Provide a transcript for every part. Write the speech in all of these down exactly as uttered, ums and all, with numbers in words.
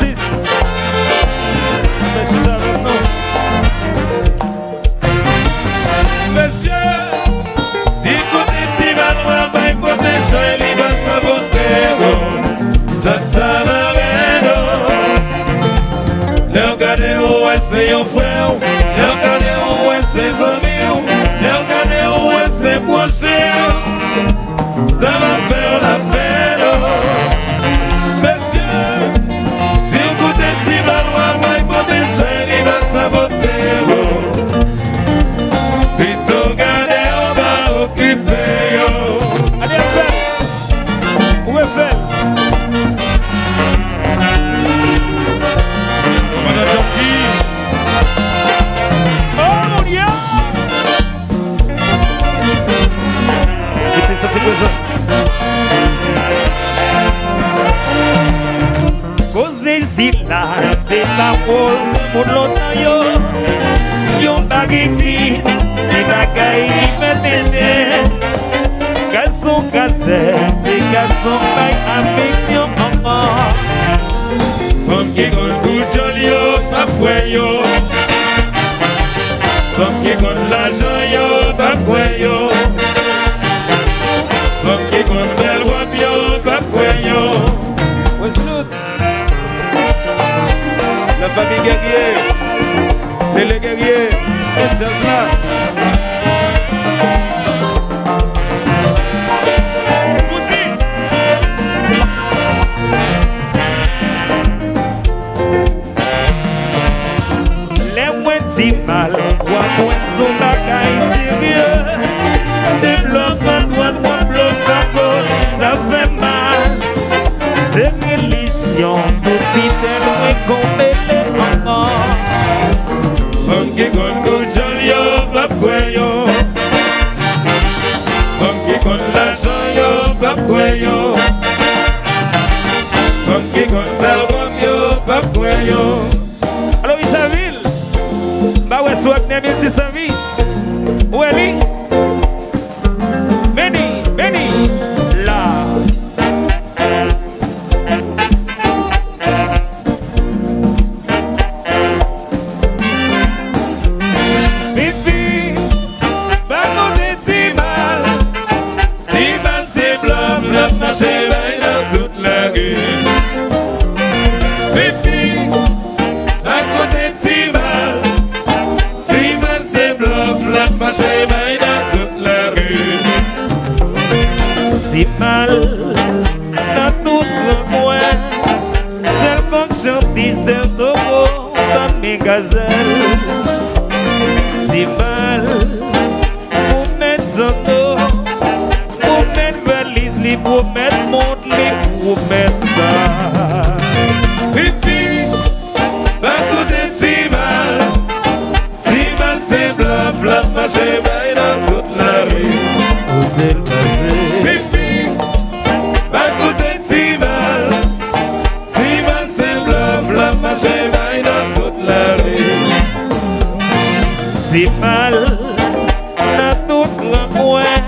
Sis. Mesye, sa avèk nou. Mesye, si kote ti malwa bay kote chay li pa sabote, oh. Sa sa mare, non. Lè w gade ou wè se yon frè w, lè w gade ou wè se zanmi w, lè w gade ou wè se pwoche w. Sa va fè w lapenn, oh. Mesye, si w koute ti malwa bay kote chay li pa sabote, oh. Pito gade w pa okipe yo. Ale, fè l. Ou refè l. Kòmandan Djanti. Oh, yeah! Mesye, santi prezans. Koze sila, se pawòl moun lontan yo. Yon bagay vin, se bagay ki fè tenten. Gason kazèk, se gason k bay afeksyon manman. Fanm ki konn kou djòl yo p ap kwè yo. Fanm ki konn lajan yo p ap kwè yo. Fanm ki konn bèl wòb yo p ap kwè yo. Wesley, la famille Guerrier, Lele Guerrier, e djaz la. Poudi. Lè mwen di mal, w ap wè s on bagay serye. De blòf adwat, w ap blòf agoch, sa fè mas. Se relijyon, tout fidèl mwen gon mele ankò. Fanm ki konn kou djòl yo p ap kwè yo. Fanm ki konn lajan yo p ap kwè yo. Fanm ki konn bèl wòb yo p ap kwè yo. Alo, Ichavil, m pa wè sou Wagner mil sis san vis. Ou wè li? Meni, meni, la. Fifi, pa koute ti mal. Ti mal se blòf, l ap mache bay nan tout lari. Fifi, pa koute ti mal. Ti mal se blòf, l ap mache bay nan tout lari. Ti mal nan tout rangwen, sèl fonksyon ti sèl towo, pa men gazèl. Ti mal, pwomèt zanno, pwomèt valiz, li pwomèt mont, li pwomèt sa. Fifi, pa koute ti mal. Ti mal se blòf, l ap mache bay nan tout lari. Kote l pase? Fifi, pa koute ti mal. Ti mal se blòf, l ap mache bay nan tout lari. Ti mal nan tout rangwen.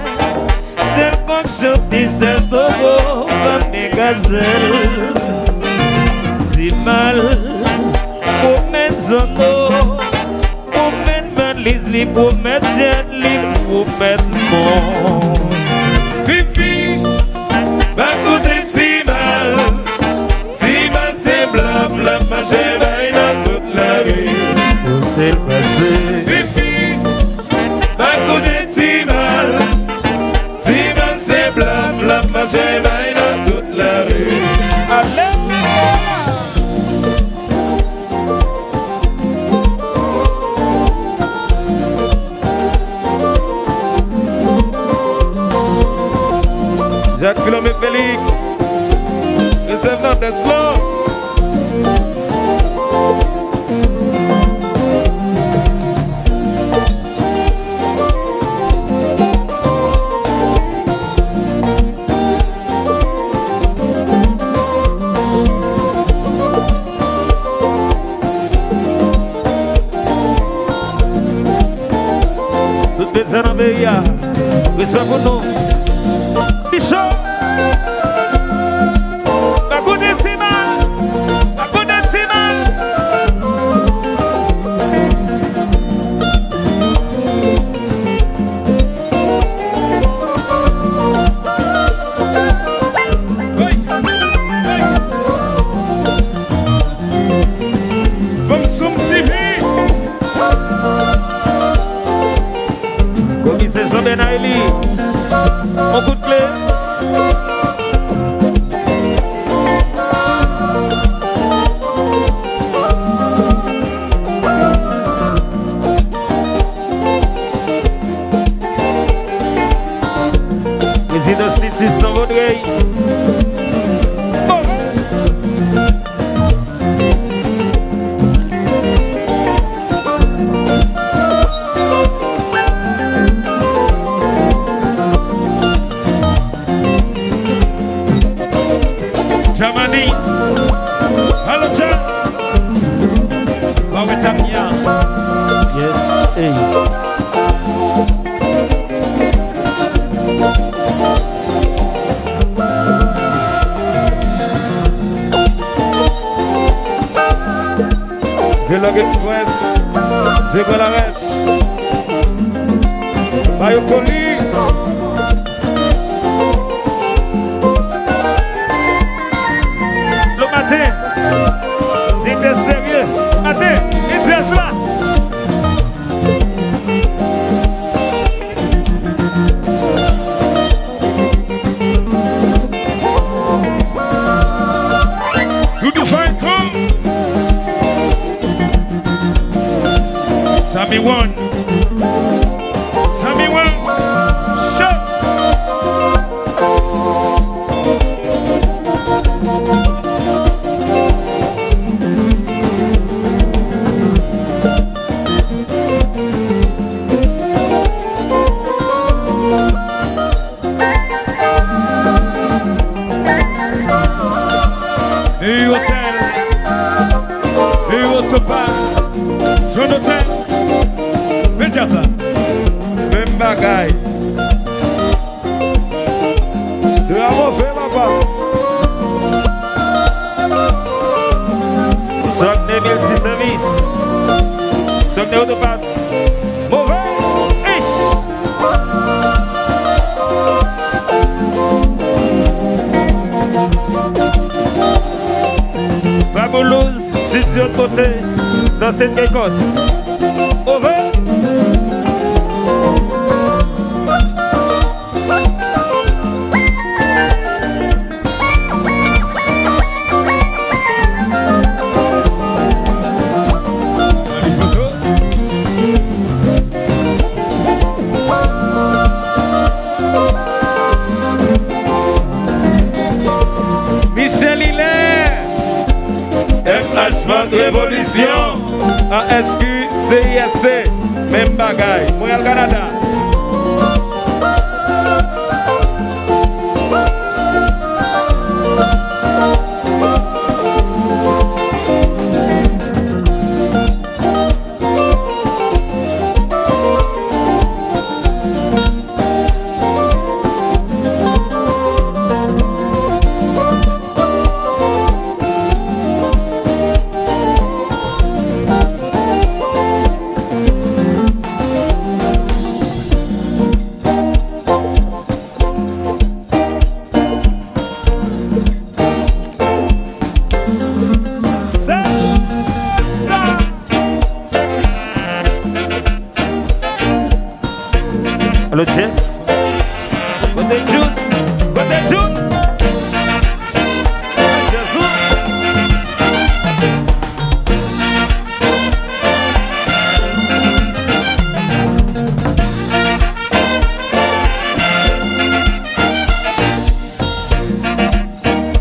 Sèl kòk chante, sèl towo, pa men gazèl. Ti mal, pwomèt zanno, pwomèt valiz, li pwomèt chèn, li pwomèt mòn. Fifi, pa koute ti mal. Ti mal se blòf, l ap mache bay nan tout lari. Kote l pase? Fifi, pa koute ti mal. Ti mal se blòf, l ap mache bay nan tout lari. Alelouya! Jacques Philomé Félix, Joseph Noblesse Long. Tout bèl sa nan peyi a. Respè pou nou. Ti cho. Pa koute ti mal. Pa koute Delòg Express, Zegra Larèch, Mayo Koli. Lo maten, di te serye. Maten, li di asla. Doudou Fayton. Sami One. Sami One. Show. New Hotel, New Autopass, John Hotel, men djaz la. Menm bagay. De a move, papa. Sòk de mil sis sèvis. Sòk de Autopass. Move. Eish. Fabulouz, Suzyot pote, danse Kekos. Move. Michel Hilaire. M H Vant Revolisyon. A S Q C I S C, menm bagay. Montréal, Canada. Se sa. Alo, Jeff. Kote Jun? Kote Jun? Jezou.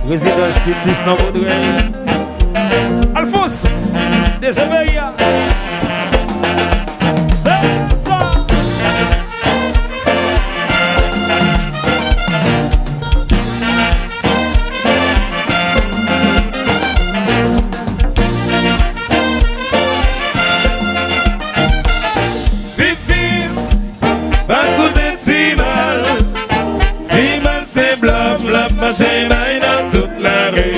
Rezidans Kitis nan Vodrèy. Alphonse, dezobeyi a. Se sa. Viv, viv. Pa koute Ti Mal. Ti Mal se blòf, l ap mache bay nan tout lari.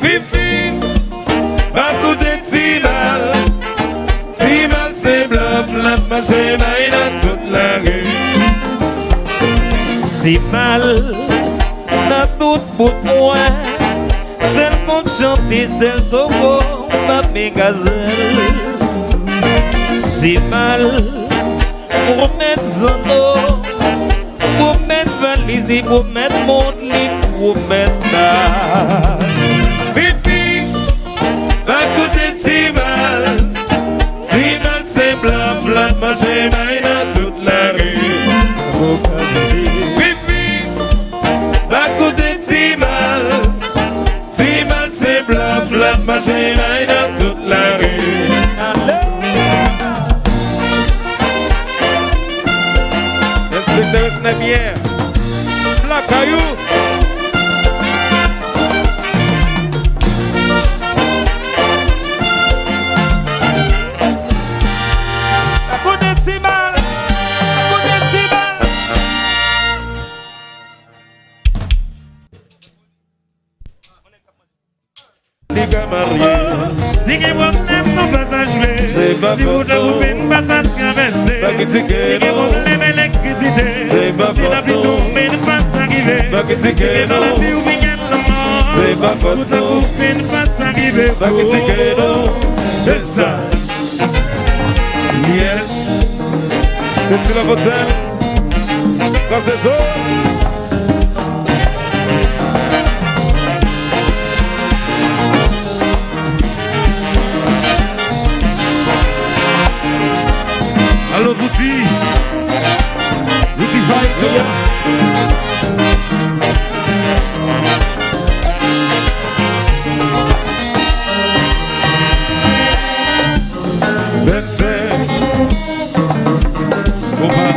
Fifi, pa koute Ti Mal. Ti Mal se blòf, l ap mache bay nan tout lari. Ti Mal nan tout bout mwen. Sèl kòk chante, sèl towo m ap men gazèl. Ti Mal pwomèt zanno, pwomèt valiz, li pwomèt mont, li pwomèt bag. Fifi, pa koute Ti Mal. Ti Mal se blòf, l ap mache bay nan tout lari. Fifi, pa koute Ti Mal. Ti Mal se blòf, l ap mache bay nan tout lari. Ale! Enspektè Resnè byen. Blak Kayou. Koute Ti Mal. Koute Ti Mal. Li ka marye. Si gen pwoblèm nan pasaj vle, si wout la koupe n pa sa travèse, si gen pwoblèm elektrisite, si lapli tonbe n pa sa rive, si gen maladi oubyen lanmò, wout la koupe n pa sa rive. Se sa. Yes. Mèsi la Fontaine. Sa se zo. Alo, Zouti. Zouti Fayito. Vennsenk. Konpa.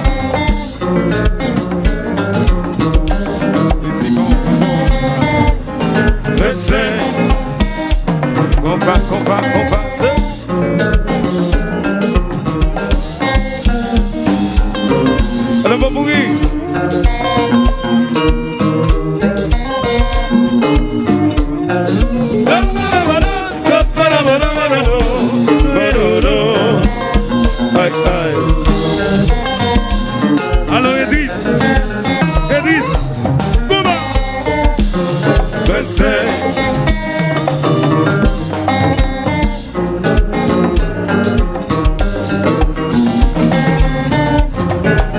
Vennsenk. Konpa, konpa, konpa. Se. Alò, bon mouri. Ay, ay. Alò, Edris. Edris. Konba. Vennsenk.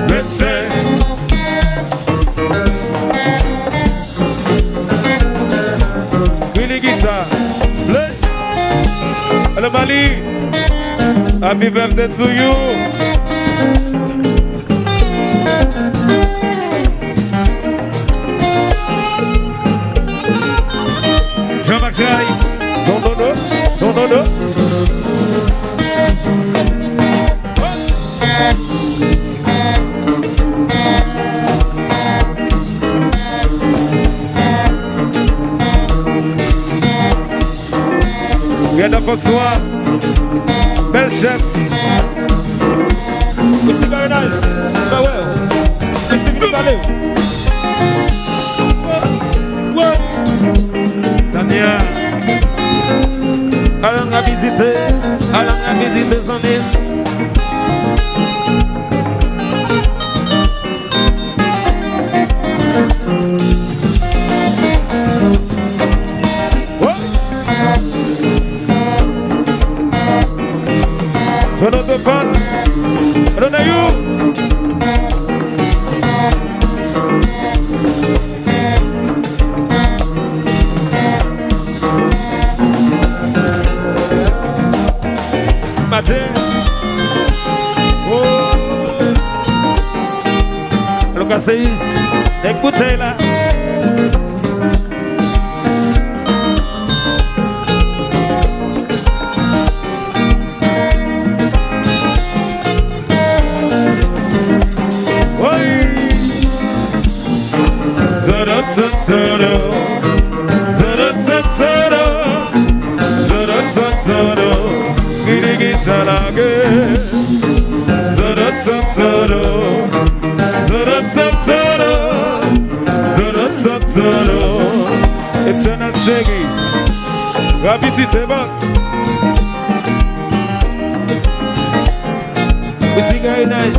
Vennsenk. Willy Guitar. Play. Hello, Mali. Happy birthday to you. Jean-Max Ray. Non, non, non. Non, non, non. Gèt François, bèl chèf. Mèsi Barinaj, mwen wè w. Mèsi Vini Pale. Tania. Alan rapidite, Alan rapidite, zanmi. Turn up the fans. Turn up you. Maten. Oh. Lucas Seyis, nèg boutèy la. Woy! Zodot sot sodo. Zodot sot sodo. Zodot sot sodo. Gidi gita lage. Zodot sot sodo. Zodot sot sodo. Zodot sot sodo. Eternal Cheri. Rapidite, bak. Mizik Garinaj.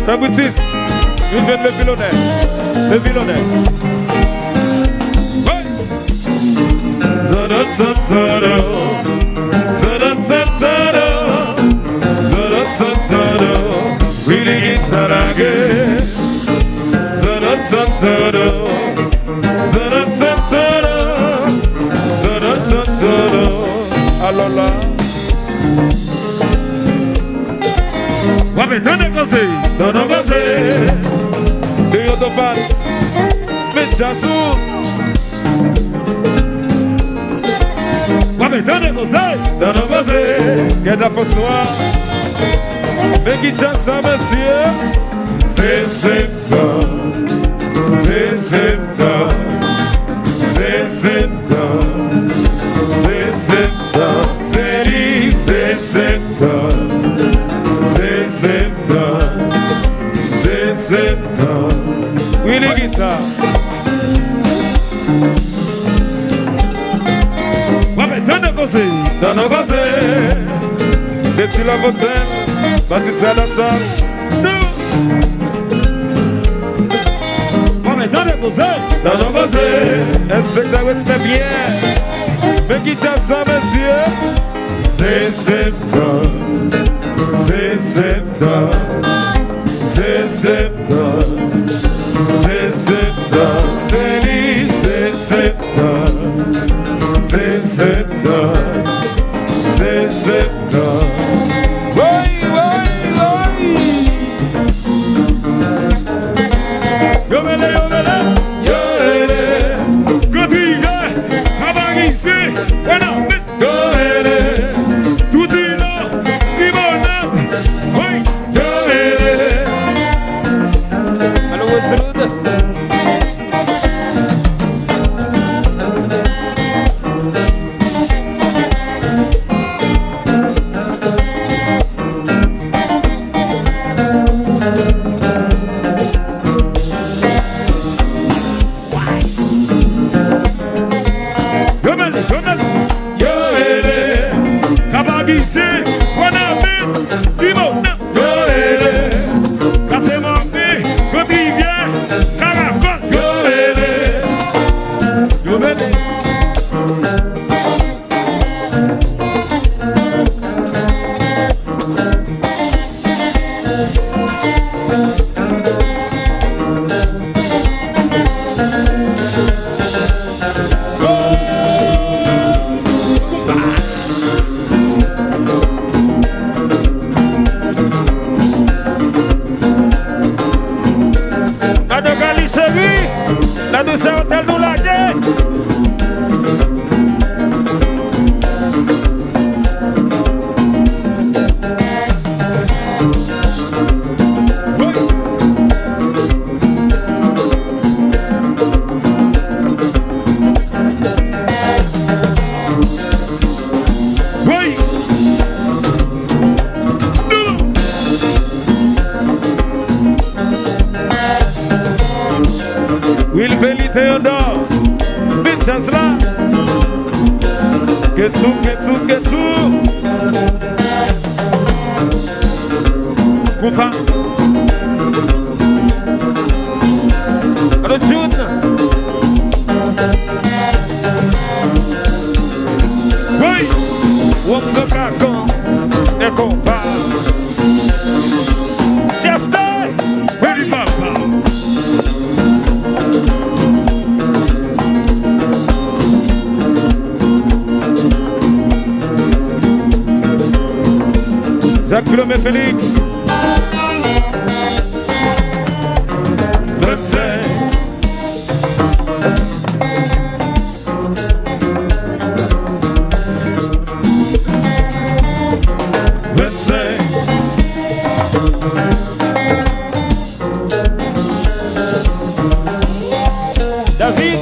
Nan Britis, nou jwenn le vilonè. Le vilonè. Hey! Zodot sot sodo. Zodot sot sodo. Zodot sot sodo. Willy Guitar lage. Zodot sot sodo. Zodot sot sodo. Zodot sot sodo. Alò la. W ap tande koze. Tande koze. Deyò Topas. Met jasou. W ap tande koze. Tande koze. Gèt François. Men ki djaz sa, mesye? Se septan. Se septan. Se septan. Se septan. Se li, se septan. Se septan. Se septan. Willy Guitar. W ap tann koze. Tann koze. Desi Love Hotel. Basista Dansas. Nou. W ap tann koze. Tann koze. Enspektè Respè Pyè. Men ki djaz sa, mesye? Se septan. Se septan. Se septan. Se septan. Se li, se septan. Se septan. Se septan. Woy, woy, woy. Yo mele, yo mele. Yo mele. Grandize, Kabarise, Wanament. Yo mele. Tout di non, Limonad. Woy. Yo mele. Alo, Wesselwood. Yo mele, yo mele. Yo mele. Kabarise, Wanament, Limonad. Yo mele. Katye Mòve, Grandivyè, Karakòl. Yo mele. Yo mele. Adogali cheri, la dousè otèl nou lage. Woy! Wilfeli Theodore, bit djaz la. Ketou, ketou, ketou. Konpa. Alo, June. Woy! Wonm de Gagan e konpa. Chèf de Willy Papa. Jacques Philomé Félix. Vennsenk. Vennsenk. David,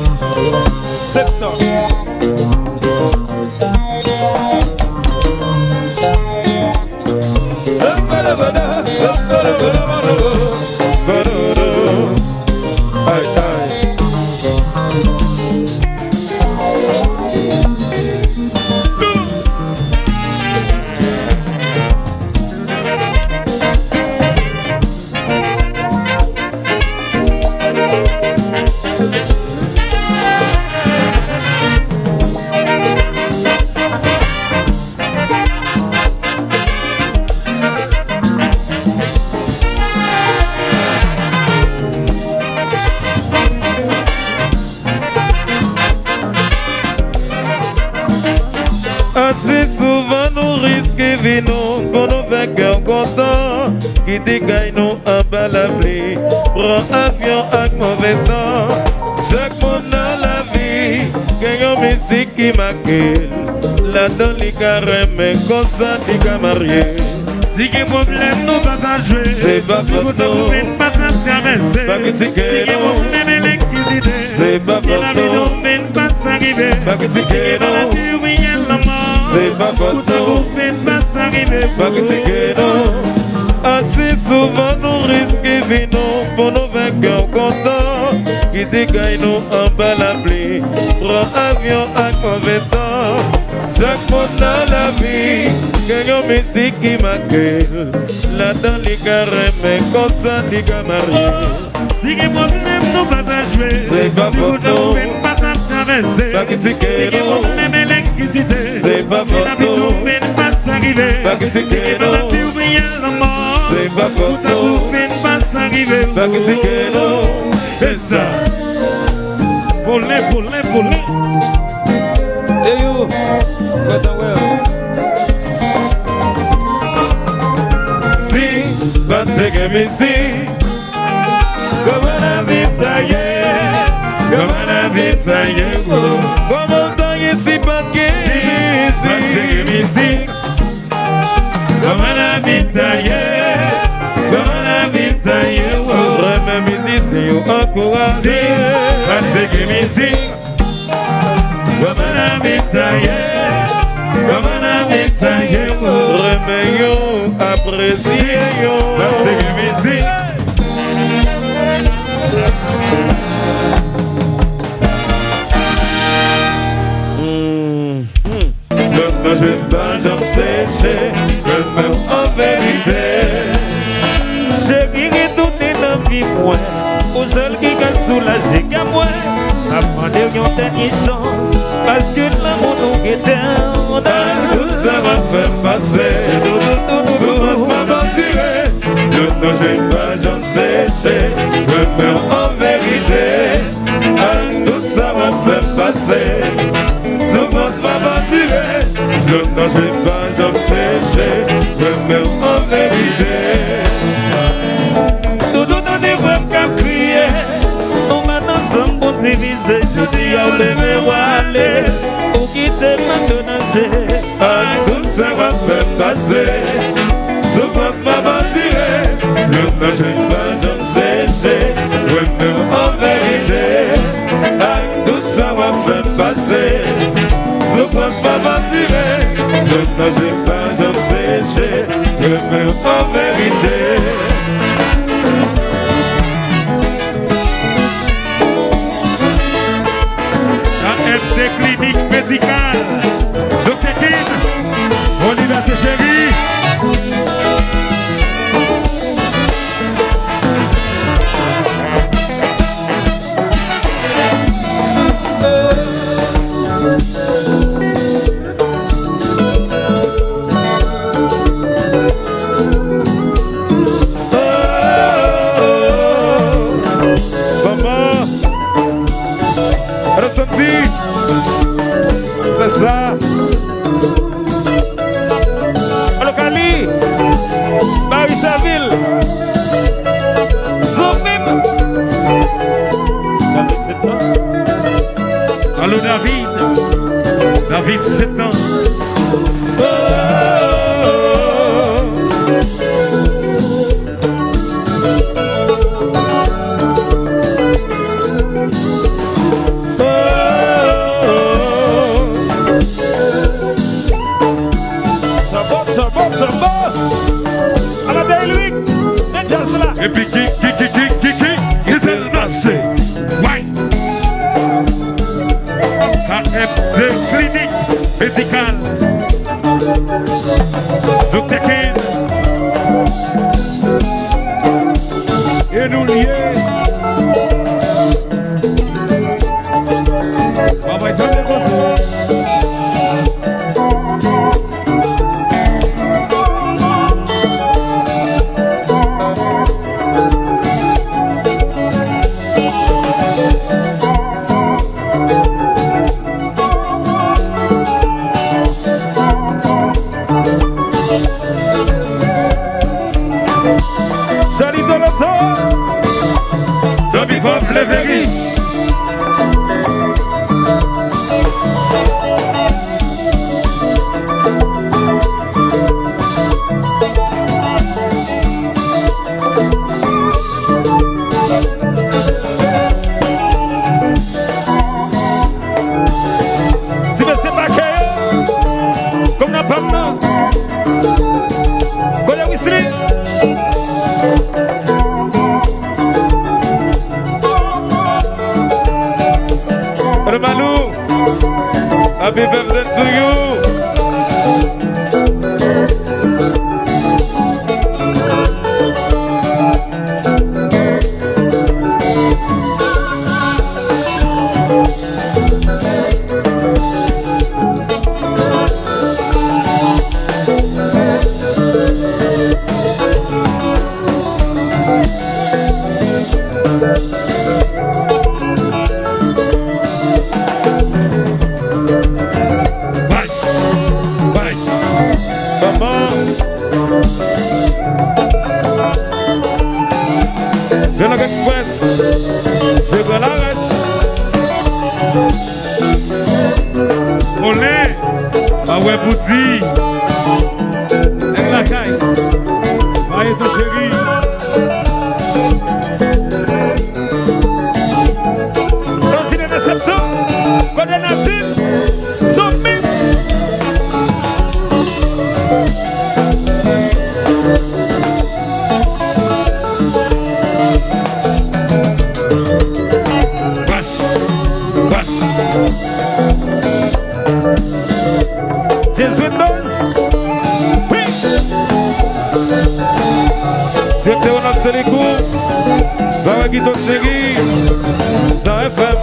septan. Ay, ay. Ase souvan nou riske vi nou pou nou fè kè w kontan. Kite kay nou anba lapli, pran avyon ak move tan. Chak moun nan lavi gen yon mizik ki make l. Ladan li ka renmen konsa li ka marye. Si gen pwoblèm nou pa sa jwe. Se pa fòt nou. Si kote ou vin pa sa travèse. Pa kritike nou. Si gen pwoblèm elektrisite. Se pa fòt nou. Lavi nou vin pa sa rive. Pa kritike nou. Si gen maladi oubyen lanmò. Se pa fòt nou. Ou vin pa sa rive. Pa kritike nou. Ase souvan nou riske Depi nou pou nou vèkè kontan, ki te kay nou anba lapli, pran avyon ak move tan. Chak moun nan lavi gen yon mizik ki make l. Ladan li ka renmen konsa, li ka marye. Si gen pwoblèm, nou pa sa jwe. Se pa fòt nou. Si nou gen pwoblèm, pa sa travèse. Pa kritike nou. Si gen pwoblèm elektrisite. Se pa fòt nou. Si lavi tonbe, n pa sa rive. Pa kritike nou. Si gen maladi oubyen lanmò. Se pa fòt nou. Ou ta koupe, n pa sa rive. Pa kritike nou. Se sa. Vole, vole, vole. Ey ou, mwen ta wè. Si pa t te gen mizik, kòman lavi ta ye? Kòman lavi ta ye? Oh. Kòman ta ye si pa t gen mizik? Kòman lavi ta ye? Kòman lavi ta ye? Oh. Renmen mizisyen yo ankouraje. Si pa t te gen mizik, kòman lavi ta ye? Kòman lavi ta ye? Oh. Renmen yo, apresye yo. Si pa t te gen mizik. Mm, mm. Lòt nan je m pa janm seche, renmen w an verite. Cheri retounen nan vi mwen, ou sèl ki ka soulaje kè mwen. M ap mande w yon dènye chans, paske lanmou nou gen tènè. Ak tout sa w ap fè m pase, soufrans m ap andire. Lòt nan je m pa janm seche, renmen w an verite. Ak tout sa w ap fè m pase, soufrans m ap andire. Lòt nan je m pa janm seche, renmen w an verite. Toutotan de vwa m k ap kriye, nou pa t ansanm pou divize. Jodi a w leve w ale, ou kite m nan gwo danje. Ak tout sa w ap fè m pase, soufrans m ap andire. Lòt nan je m pa janm seche, renmen w an verite. Ak tout sa w ap fè m pase, soufrans m ap andire. Lòt nan je m pa janm seche, renmen w an verite. A M D Klinik Medikal, Doktè Ken, Bon Libète Cheri. Manman, Rosanti, fè sa. Alo Kali, Parisavil, Zomim. David Setan. Alo David, David Setan. Sa bon, sa bon, sa bon. Ala Daylick, men djaz la. Epi ki, ki, ki, ki, ki, ki, ki fè l mache. Way. A M D Klinik Medikal. Doktè Ken. E nou l ye. Babay tande konsa. Salito Loto, Domingo Fleveris. Ti mesye make yo. Kòm nan pam nan. Kote Wisly? Pwès, se pran larèch. Konnen, pa wè pou di. Nèg lakay, maye ton cheri. Rosie de Deception, kote Natif, Zombie. Bas, bas. James Windows. Wi. Direktè Ronald Selikou. Sa wè ki ton cheri. Sa F M.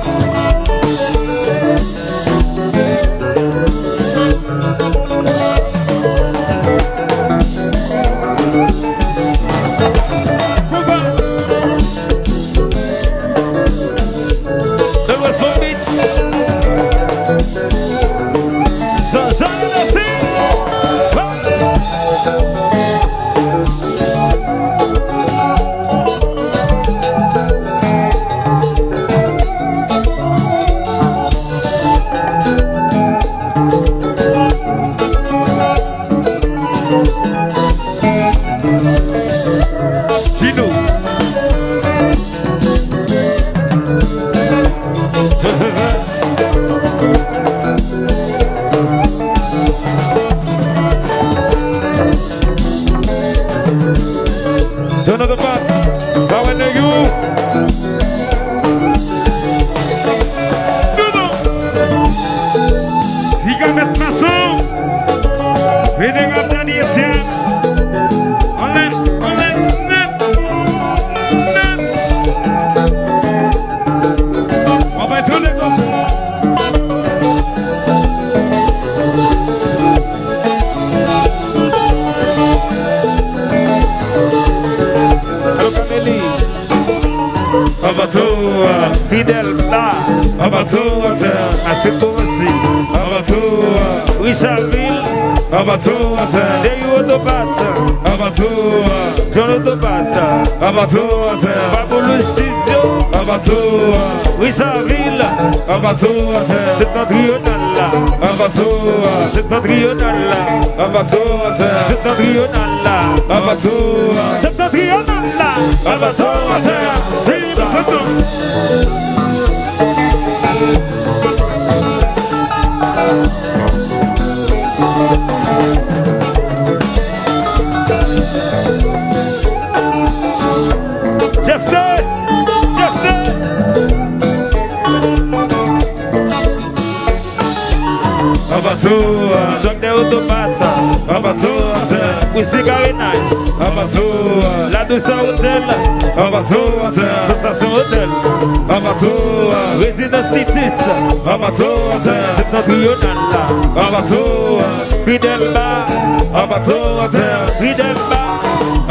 Gino. Turn up the box. Power nèg yo. Douvan. Ti Gamèt Mason. Venerab Dani Etienne. Anlè, anlè, nèt, nèt. W ap bay tande konsa. Alo, Kameli. Anba tou, Fidèl Ba. Anba tou, Asik Moransi. Anba tou, Richard Ville. Anba tou, Deyou Otopat. Anba tou, John Otopat. Anba tou, Babou Louis Studio. Anba tou, Richard Ville. Anba tou, Septentrional la. Anba tou, Septentrional la. Anba tou, Septentrional la. Anba tou, Septentrional la. Anba tou, Septentrional la. Jeff T! Jeff T! Anba tou, Sòk dèyè Otopat. Anba tou, Wisti Karenaj. Anba tou, La Douceur Hotel. Anba tou, Sansasyon Hotel. Anba tou, Rezidans Titus. Anba tou, Septentrional la. Anba tou, Fidèl Ba. Anba tou, Fidèl Ba.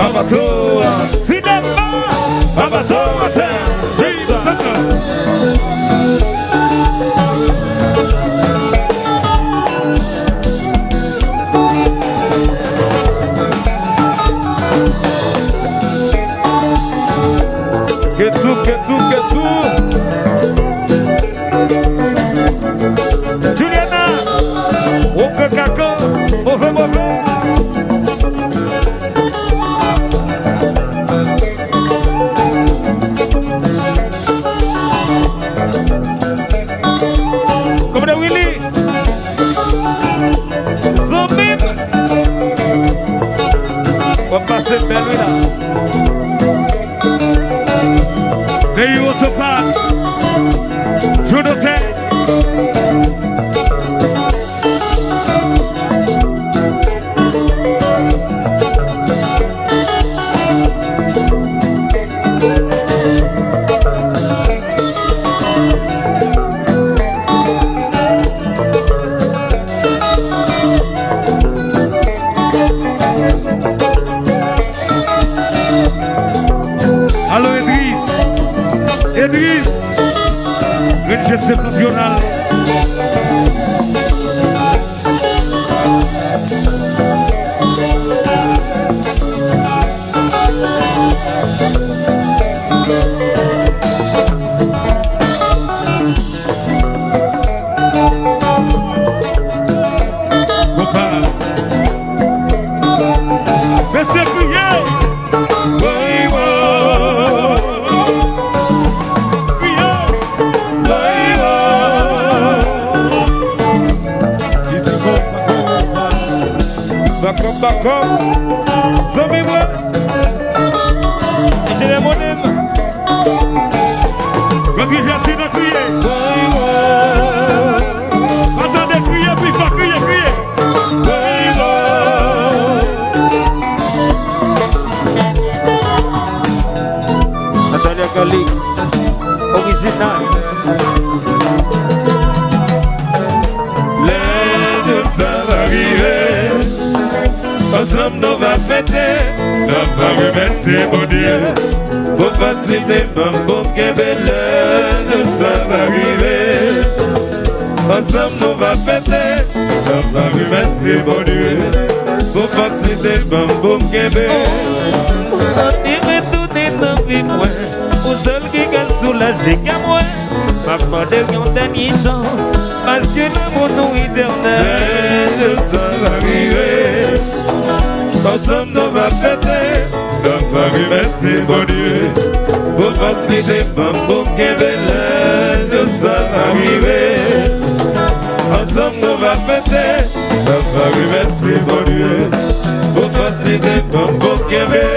Anba tou, Fidèl Ba. Anba tou, Fidèl Ba. Ketou, ketou, ketou. Juliana, woke kako, move, move. Kòmandè Willy. Zanmi m. W ap pase bèl wi la. Deyou Otopat. Jonathan. Alo, Edris. Edris. Grenn je septantriyonal. Kòm zanmi mwen, Enjenyè Monin. Ranki Jati nan kriye. Pa tande kriye pi fò, kriye, kriye. Natalia Calix, orijinal. Lè jou sa va rive, ansanm nou va fete, n ap va remèsye Bondye pou fasilite ban m pou m kenbe. Lè jou sa va rive, ansanm nou va fete, n ap va remèsye Bondye pou fasilite ban m pou m kenbe. Ann retounen nan vi mwen, ou sèl ki ka soulaje kè mwen. M ap mande w yon dènye chans, paske lanmou nou etènèl. Lè jou sa va rive, ansanm nou va fete, n ap va remèsye Bondye pou fasilite ban m pou m kenbe. Lè jou sa va rive, ansanm nou va fete, n ap va remèsye Bondye pou fasilite ban m pou m kenbe.